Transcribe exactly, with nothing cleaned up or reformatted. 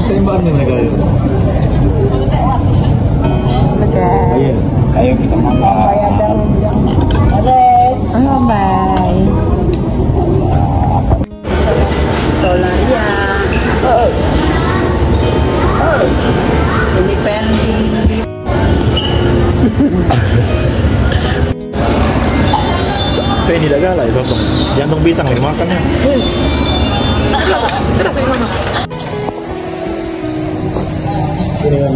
Tembak ni mereka. Oke. Yes. Ayo kita makan. Sampai ada yang. Oke. Bye. Solaria. Oh. Oh. Ini pending. Kayak ini dah galak ya, sotong. Jantung pisang lagi makannya. Ini kan